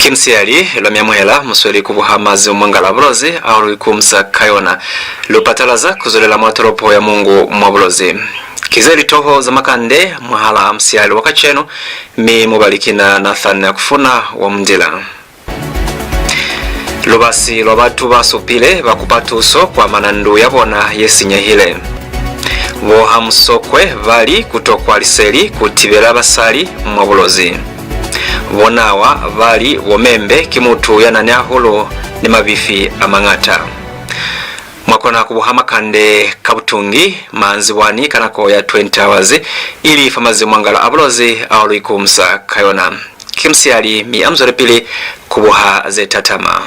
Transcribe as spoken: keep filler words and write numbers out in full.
Ki musihali, lwa mi amuhela, mu sweli ku buha mazimumwangala a Bulozi ao lu ikumsa ka yona. Lu patalaza ku zwelela mwa tolopo ya Mongu mwa Bulozi. Ki ze litoho za makande mwahalaa musihali wa kacenu, mi mubali ki na Nathan Akufuna wa Mundila. Lubasi lwa batu ba supile ba kupa tuso ku amana ndu ya bona ye sinyehile. Bo Hamusokwe ba li ku tokwa liseli ku tibela basali mwa Bulozi. Bo Nawa ba li bo Membe ki mutu ya na ni hahulu ni mabifi a mañata. Mwa kona ku buha makande ka butungi manzibwani ka nako ya twenty hours, ili fa mazimumwangala a Bulozi ao lu ikumsa ka yona. Ki musihali, mi a mu zwelepili ku buha ze tatama.